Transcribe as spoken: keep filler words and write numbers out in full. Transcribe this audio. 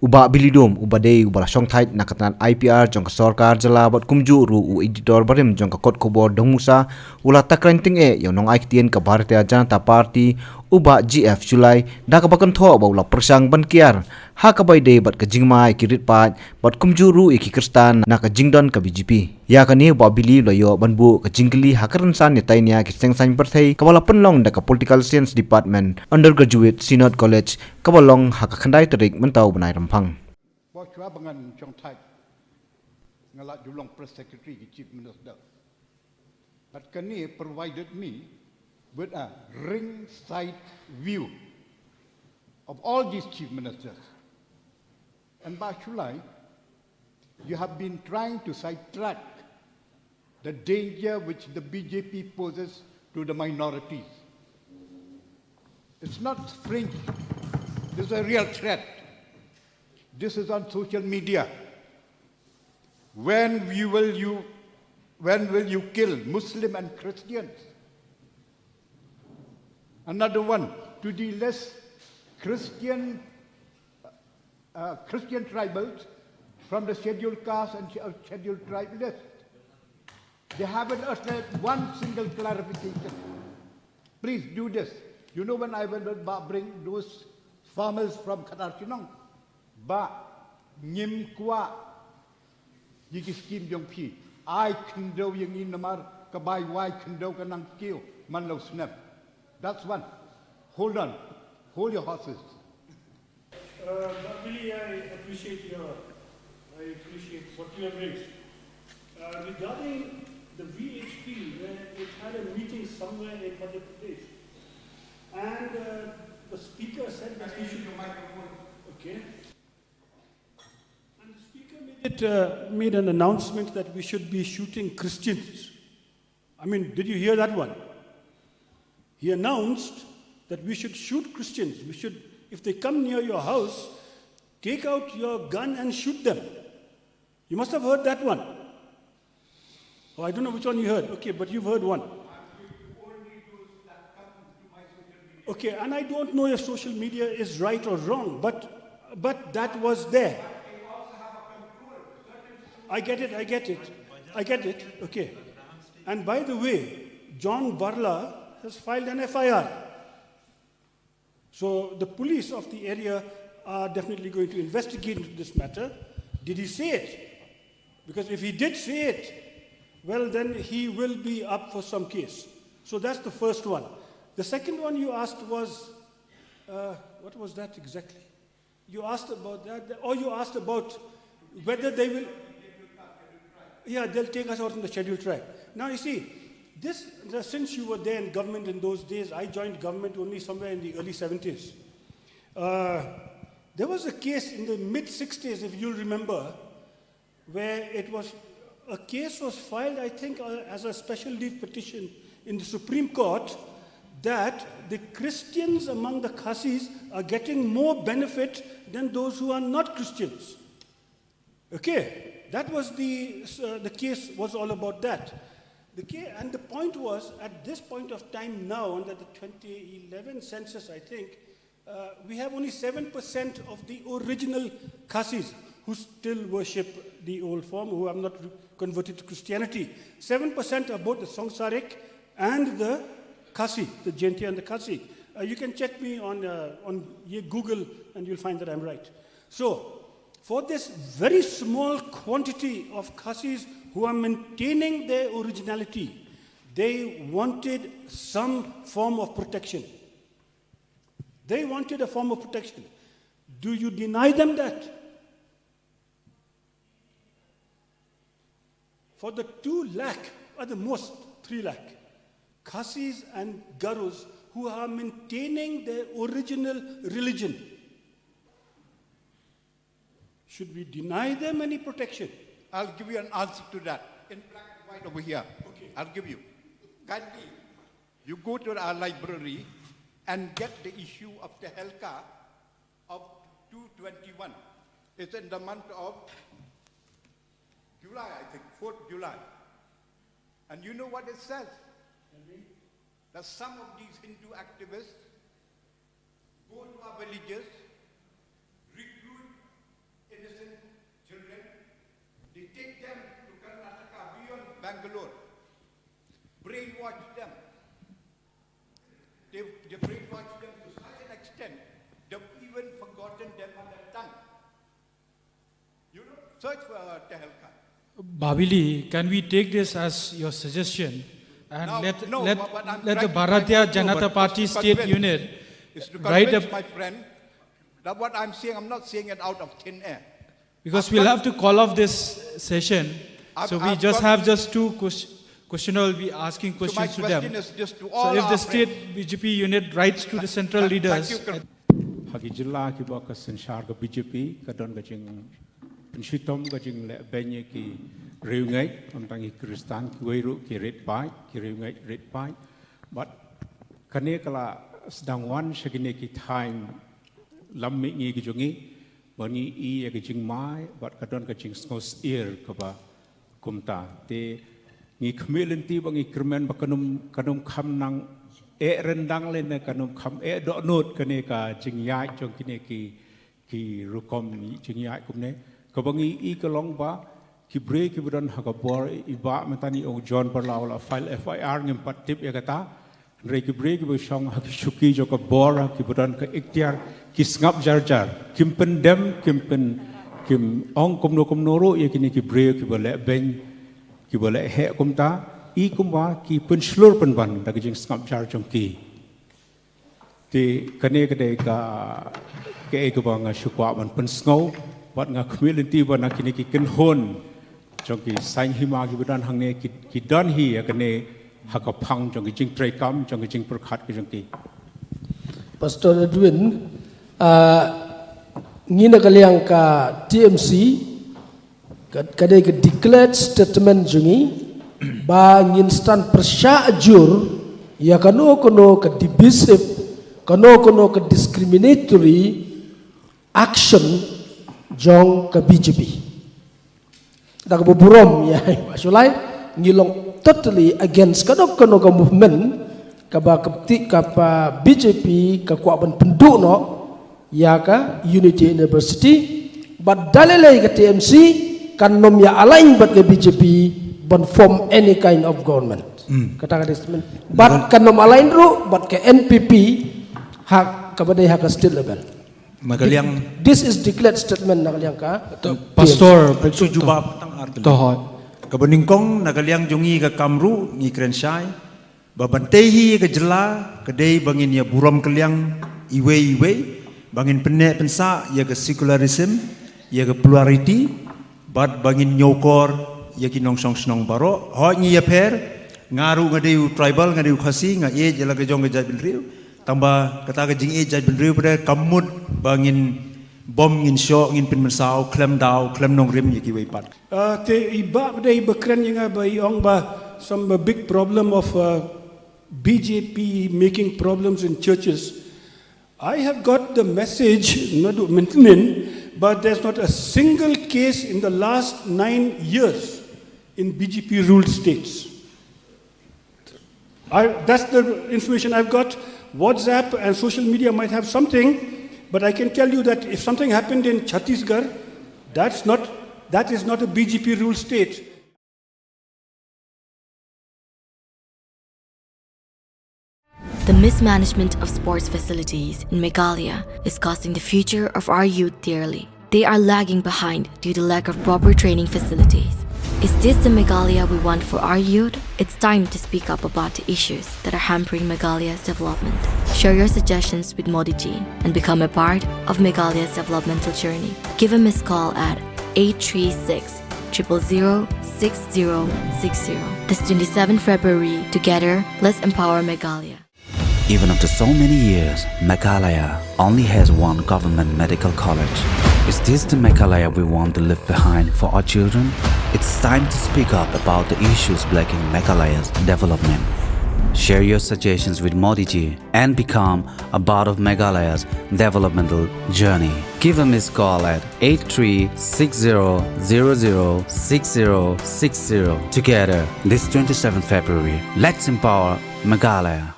U Bah Billy Dum, uba dei uba la shongthait na ka tnat I P R jong ka sorkar jylla bad kumjuh ruh u editor barim jong ka kot khubor Dong Musa, u la takren tyngeh ïa u nongai ktien ka Bharatiya Janata Party, u Bah G F Shullai, da kaba kynthoh ba u la pyrshang ban kiar ha kaba ïadei bad ka jingma ïa ki rit paid bad kumjuh ruh ïa ki khristan na ka jingdon ka B J P. Ïa kane u Bah Billy u la ïoh ban buh ka jingkylli ha ka rynsan ïatai nia ki seng saiñ pyrthei kaba la pynlong da ka Political Science Department, Undergraduate Synod College, kaba long ha ka khyndai tarik mynta u bnai Rymphang. Ba shuwa ba ngan shongthait, nga la ju long press secretary ki chief minister. But kane provided me with a ringside view of all these chief ministers. And Bah Shullai, you have been trying to sidetrack the danger which the B J P poses to the minorities. It's not fringe. This is a real threat. This is on social media. When you will you, when will you kill Muslim and Christians? Another one, to delist Christian, uh, Christian tribals from the scheduled caste and sch-, uh, scheduled tribe list. They haven't uttered one single clarification. Please do this. You know, when I went with Bah, bring those farmers from Khadar Chinong, Bah, ngim kwah ïa ki scheme jong phi. Ai khyndew ïa ngi namar ka bai wai khyndew ka nang kiew man la u snem. That's one. Hold on. Hold your horses. Uh, Bah Billy, I appreciate your, I appreciate what you have raised. Uh, regarding the V H P, where it had a meeting somewhere in Madhya Pradesh, and, uh, the speaker said that we should, okay. And the speaker made it, uh, made an announcement that we should be shooting Christians. I mean, did you hear that one? He announced that we should shoot Christians. We should, if they come near your house, take out your gun and shoot them. You must have heard that one. Oh, I don't know which one you heard. Okay, but you've heard one. Okay, and I don't know if social media is right or wrong, but, but that was there. I get it, I get it. I get it. Okay. And by the way, John Barla has filed an F I R. So the police of the area are definitely going to investigate into this matter. Did he say it? Because if he did say it, well, then he will be up for some case. So that's the first one. The second one you asked was, uh, what was that exactly? You asked about that, or you asked about whether they will, yeah, they'll take us out from the scheduled tribe. Now, you see, this, the, since you were there in government in those days, I joined government only somewhere in the early seventies. Uh, there was a case in the mid sixties, if you'll remember, where it was, a case was filed, I think, uh, as a special leave petition in the Supreme Court that the Christians among the Khasis are getting more benefit than those who are not Christians. Okay, that was the, uh, the case was all about that. The ca-, and the point was, at this point of time now, under the twenty eleven census, I think, uh, we have only seven percent of the original Khasis who still worship the old form, who have not re-, converted to Christianity. Seven percent are both the Songsarik and the Khasi, the Jaintia and the Khasi. Uh, you can check me on, uh, on Google and you'll find that I'm right. So, for this very small quantity of Khasis who are maintaining their originality, they wanted some form of protection. They wanted a form of protection. Do you deny them that? For the two lakh, at the most three lakh, Khasis and Garos who are maintaining their original religion, should we deny them any protection? I'll give you an answer to that in black and white over here. Okay. I'll give you. Kindly, you go to our library and get the issue of Tehelka of two twenty-one. It's in the month of July, I think, fourth July. And you know what it says? That some of these Hindu activists go to our villages, recruit Bangalore. Brainwashed them. They, they brainwashed them to such an extent, they've even forgotten their mother tongue. You know, search for Tehelka. Babili, can we take this as your suggestion and Now, let, no, let, but, but I'm let the trying to find Bharatiya out, no, Janata but Party it's to State convince, Unit it's to write a convince my friend that what I'm saying, I'm not saying it out of thin air. Because I've we'll got have to call off this session. I've, so we I've just got have just two ques-, questioner will be asking So my questions to them. Question is just to So all if our the state friends. B J P unit writes to the Tha-, central tha-, leaders, thank you, Kar- Ha ki jylla kiba ka synshar ka B J P ka don ka jingpynshitom, ka jinglehbeiñ ïa ki riewngeit, ym tang ki Khristan, kiwei ruh ki rit paid, ki riewngeit rit paid. Bad kane ka la sdang wan sha kine ki thaiñ lam mihngi ki jong ngi, ba ngi i ïa ka jingma, bad ka don ka jingsngewsyier kaba kumta. Te ngi khmih lynti bad ngi kyrmen ba kan ym, kan ym kham nang eh ryndang lane kan ym kham eh dohnud kane ka jingïaid jong kine ki, ki rukom jingïaid kumne. Kaba ngi i ka long ba ki briew kiba don ha ka bor, i Bah mynta i ong John Barlow la file F I R, ngim pat tip ïa kata. Hynrei ki briew kiba shong ha ki shuki jong ka bor, kiba don ka iktiar, ki sngap jar jar. Kim pyndem, kim pyn, kim ong kumno kumno ruh ïa kine ki briew kiba lehbeiñ, kiba leh heh kumta, i kumba ki pynshlur pynban da ka jingsngap jar jong ki. Te kane ka dei ka, kaei kaba nga shu kwah ban pynsngew, bad nga khmih lynti ba na kine ki kynhun jong ki saiñ hima kiba don hangne ki, ki don hi ïa kane ha ka phang jong ki jingtreikam, jong ki jingpyrkhat ki jong ki. Pastor Edwin, ah, ngi na ka liang ka T M C, ka, ka dei ka declared statement jong ngi, ba ngin stan pyrshah jur ïa kano kano ka divisive, kano kano ka discriminatory action jong ka B J P. Da kaba burom ïa i Bah Shullai, ngi long totally against kano kano ka movement kaba ka pti-, kaba B J P ka kwah ban pynduh noh ïa ka Unity University, bad da lei lei ka T M C kan ym ïa align bad ka B J P ban form any kind of government. Hmm. Kata ka statement. Bad kan ym align ruh bad ka N P P ha kaba dei ha ka state level. Na ka liang This is declared statement na ka liang ka To, T M C. Pastor, to, to, jubab tang ar tylli. To hoi. Kaba nyngkong na ka liang jong ngi ka KAM ruh ngi kren shai ba ban tei hi ka jylla ka dei ba ngin ïa burom kylliang iwei iwei, ba ngin pynneh pynsah ïa ka secularism, ïa ka plurality, bad ba ngin ñiewkor ïa ki nongshong shnong baroh. Hooid ngi ïapher, nga ruh nga dei u tribal, nga dei u Khasi, nga ïeit ïa la ka jong ka jaitbynriew. Tangba kata ka jingïeit jaitbynriew pat ka mut ba ngin bom, ngin shoh, ngin pynmynsaw khlem daw, khlem nongrim ïa kiwei pat. Ah, te i Bah pat dei ba kren ïa nga ba i ong ba some, a big problem of, uh, B J P making problems in churches. I have got the message, naduh mynhynnin, but there's not a single case in the last nine years in B J P ruled states. I, that's the information I've got. WhatsApp and social media might have something, but I can tell you that if something happened in Chhattisgarh, that's not, that is not a B J P ruled state. The mismanagement of sports facilities in Meghalaya is costing the future of our youth dearly. They are lagging behind due to lack of proper training facilities. Is this the Meghalaya we want for our youth? It's time to speak up about the issues that are hampering Meghalaya's development. Share your suggestions with Modi ji and become a part of Meghalaya's developmental journey. Give a missed call at eight three six, triple zero, six zero six zero. This twenty-seventh February, together, let's empower Meghalaya. Even after so many years, Meghalaya only has one government medical college. Is this the Meghalaya we want to leave behind for our children? It's time to speak up about the issues blocking Meghalaya's development. Share your suggestions with Modi ji and become a part of Meghalaya's developmental journey. Give a missed call at eight three six zero zero zero six zero six zero. Together, this twenty-seventh February, let's empower Meghalaya.